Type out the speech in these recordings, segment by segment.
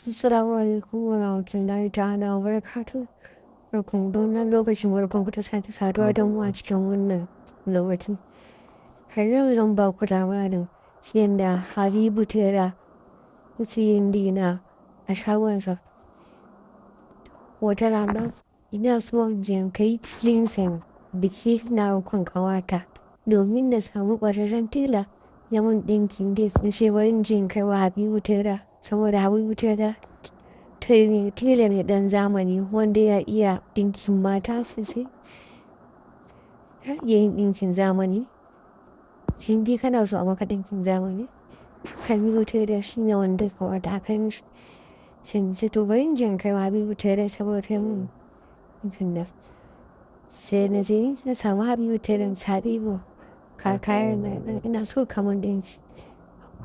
Assalamu alaikum wa rahmatullahi ta'ala wa barakatuh. Barkanmu da wannan lokacin, barkanku da sake saduwa da mu a cikin wannan lokacin. Har yau zan ba ku labarin yadda Habibu Tela yake yin dina a shagonsa. Wata rana ina so in je in kai ɗinkin biki na gun ƙawata domin na samu ƙwararren tela ya mun ɗinkin dai in ce bari in je in kai wa Habibu Tela, saboda Habibu Tela tela ne ɗan zamani wanda ya iya ɗinkin mata sosai. Ya iya yin ɗinkin zamani. In dai kana so a maka ɗinkin zamani, Habibu Tela shi ne wanda ya kamata a kai mishi. Sai na ce to bari in je in kai wa Habibu Tela saboda ya mun ɗinkin nan. Sai na je na samu Habibu Telan, "Habibu, ga kayan nan, ina so ka mun ɗinki.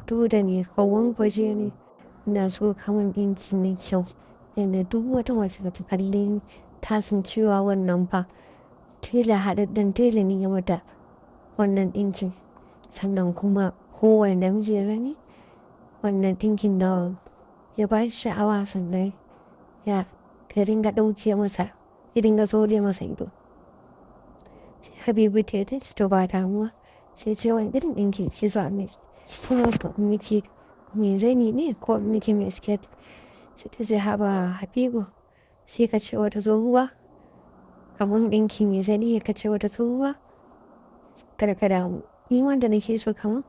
Dole ne ka gwangwaje ni, ina so ka mun ɗinki mai kyau. Yanda duk wata mace da ta kalle ni ta san cewa wannan fa tela, haɗaɗɗen tela ne ya mata wannan ɗinkin. Sannan kuma kowane namiji ya gani wannan ɗinkin nawa ya ba shi sha'awa, sannan ya dinga ɗauke masa, ya dinga tsole masa ido." Sai Habibu Tela ya ce to ba damuwa. Sai ya ce, "Wane irin ɗinki kike so a miki? Kina so in miki mai zani ne ko in miki mai siket?" Sai ta ce, "Haba Habibu, sai ka ce wata tsohuwa, ka mun ɗinki mai zani ka ce wata tsohuwa? Kada ka damu. Ni wanda nake so ka mun,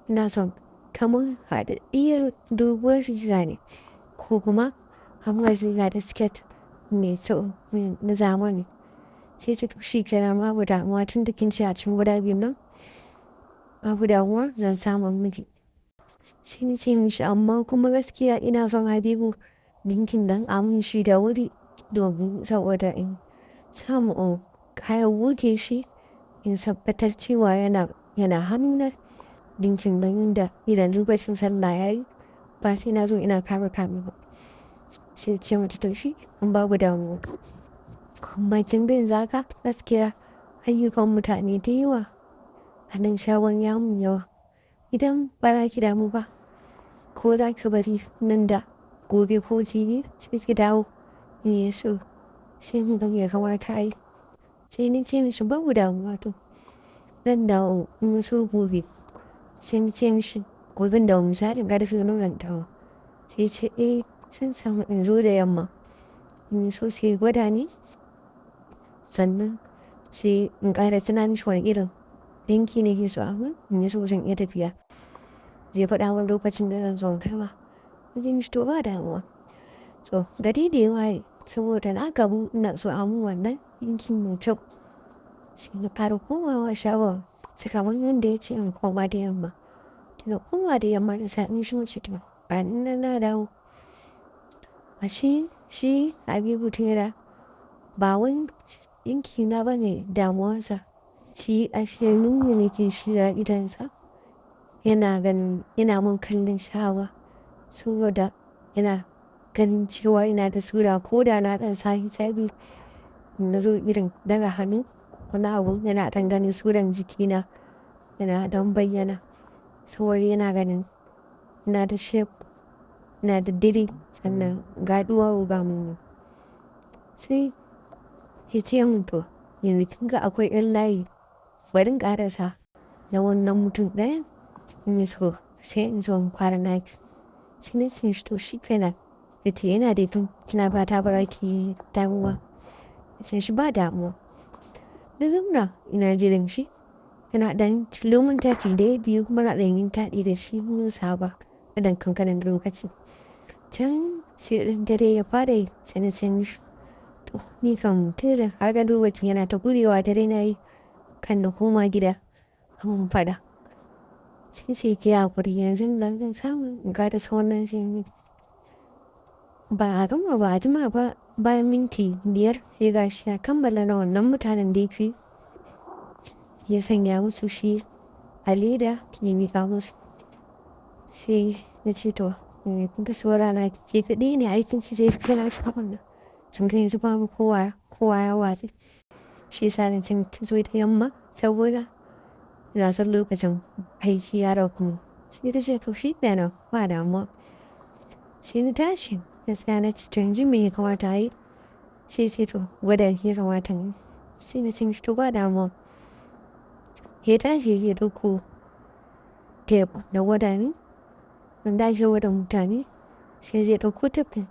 ina son ka mun haɗaɗɗiyar doguwar riga ne ko kuma ka mun riga da siket mai kyau na zamani." Sai ya ce to shi kenan, babu damuwa, tun da kin ce a cikin guda biyun nan, babu damuwa, zan sama miki. Sai na ce mishi, amma kuma gaskiya ina son, Habibu, ɗinkin nan a mun shi da wuri domin saboda in samu in ƙara goge shi, in tabbatar cewa yana hannuna ɗinkin nan, yanda idan lokacin sallah ya yi ba sai na zo ina kame kame ba. Sai ya ce mata to shi in babu damuwa. Kuma kin ga yanzu haka gaskiya ayyukan mutane da yawa a nan shagon ya mun yawa. Idan ba za ki damu ba, ko za ki bari nan da gobe ko jibi sai ki dawo, in ya so sai mu ga me ya kamata a yi. Sai na ce mishi babu damuwa, to zan dawo in ya so gobe. Sai na ce mishi goben da misalin ƙarfe nawa zan dawo. Sai ya ce eh, zan samu in zo da yamma. In ya so sai ya gwada ni, sannan sai in ƙara tuna mishi wane irin ɗinki nake so a mun, in ya so zan iya tafiya. Zai faɗa mun lokacin da zan zo in karɓa. Na ce mishi to ba damuwa. To gari da ya waye, saboda na gamu ina so a mun wannan ɗinkin mai kyau, sai na ƙara komawa shagon sai kamar yanda ya ce in koma da yamma. Da na koma da yamma na same shi, na ce to gani nan na dawo. Ashe shi Habibu Tela ba wai ɗinki na bane damuwarsa. Shi ashe nuni nake shi a idonsa. Yana ganin yana mun kallon sha'awa saboda yana ganin cewa ina da sura, ko da na ɗan sa hijabi, na zo irin daga hannu wani abu, yana ɗan ganin suran jikina yana ɗan bayyana. Saboda yana ganin ina da shape, ina da diri, sannan ga ɗuwawu ga nono. Sai ya ce mun to yanzu kin ga akwai ƴan layi, bari in ƙarasa na wannan mutum ɗayan, in ya so sai in zo in fara naki. Sai na ce mishi to shi kenan. Ya ce yana da kyau, kina fata ba za ki damu ba. Na ce mishi ba damuwa. Na zauna ina jiran shi. Yana ɗan tilo mun taɗi ɗaya biyu, kuma na ɗan yin taɗi da shi, mun saba na ɗan kankanin lokaci. Can sai ɗan dare ya fara yi, sai na ce mishi to ni kam tela kaga lokacin yana ta ƙurewa, dare na yi, kan na koma gida a mun faɗa. Sai ce ki yi haƙuri, yanzun nan zan samu in ƙarasa wannan sai. Ba a gama ba a jima ba, bayan minti 5 sai gashi ya kammala na wannan mutanen da yake, ya sanya musu shi a leda ya miƙa musu. Sai na ce to kun ga saura na ke kaɗai ne aikin ki zai fi kina shagon nan. Tun ga yanzu babu kowa, kowa ya watse. Shi yasa na ce miki zo da yamma saboda ina son lokacin aiki ya ragu. Sai ta ce to shi kenan, ba damuwa. Sai na tashi. Na tsaya na ce to yanzu me ya kamata a yi? Sai ya ce to gwada ki ya kamata in yi. Sai na ce mishi to ba damuwa. Ya tashi ya ɗauko tef na gwada ni. Wanda ake gwada mutane. Sai ya ɗauko tef ɗin.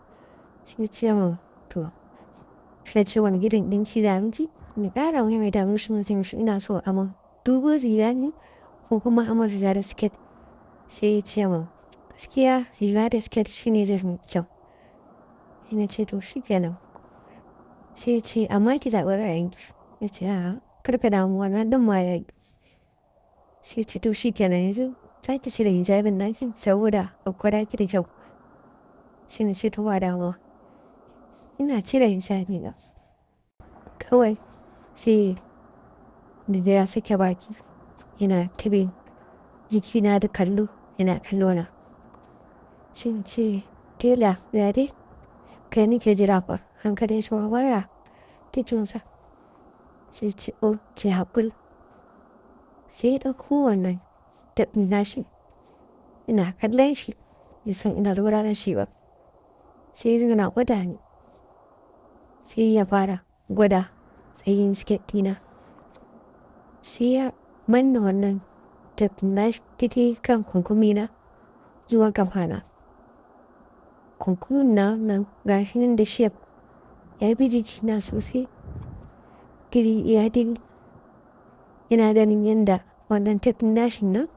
Sai ya ce min to, sai ce wani irin ɗinki za a miki? Na ƙara maimaita mishi na ce mishi ina so a mun dogon riga ne ko kuma a mun riga da siket. Sai ya ce min gaskiya riga da siket shine zai fi kyau. Sai na ce to shikenan. Sai ya ce amma ki zaɓi ra'ayinki. Na ce a'a kar ka damu wannan ɗin ma yayi. Sai ya ce to shikenan yanzu za ki cire hijabin naki saboda a gwada ki da kyau. Sai na ce to ba damuwa. Ina cire hijabi na. Kawai sai naga ya sake baki yana ta bin jikina da kallo yana kallo na. Sai na ce tela ya dai? Kai nake jira fa. Hankalin shi ma baya jikinsa. Sai ya ce oh ki haƙuri. Sai ya ɗauko wannan tef ɗin nashi. Ina kallon shi bai san ina lura da shi ba. Sai yazo yana gwada ni. Sai ya fara gwada tsayin siket ɗina. Sai ya manne wannan tef ɗin nashi daidai kan kunkumina zuwa ƙafana. Kunkumin nawa nan gashi nan da shape ya bi jikina sosai. Giri ya dai ina ganin yanda wannan tef ɗin nashin nan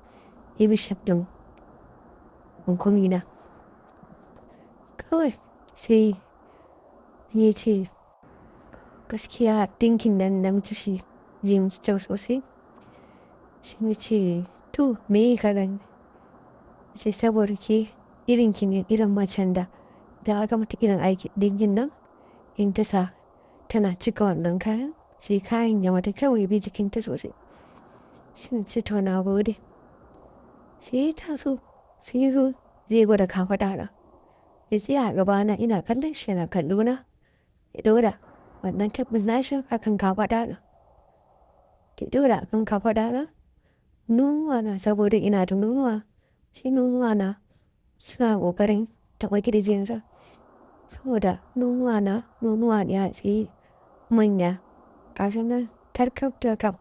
ya bi shape ɗin kunkumina. Kawai sai ya ce gaskiya ɗinkin nan na miki shi zai miki kyau sosai. Sai na ce to me ka gani? Sai saboda ke irin ki ne irin macen da da aka mata irin aiki ɗinkin nan in ta sa tana cika wannan kayan sai kayan ya mata kyau ya bi jikinta sosai. Sai na ce to na gode. Sai ya taso sai ya zo zai gwada kafaɗa na. Ya tsaya a gabana ina kallon shi yana kallo na. Ya ɗora wannan tef ɗin nashin a kan kafaɗa na. Ya ɗora a kan kafaɗa na. Nonuwa na saboda ina da nonuwa. Sai nonuwa na suna ƙoƙarin taɓa ƙirjinsa. Saboda nonuwa na nonuwa ne a tsaye manya. Gasu nan tarkaf tarkaf.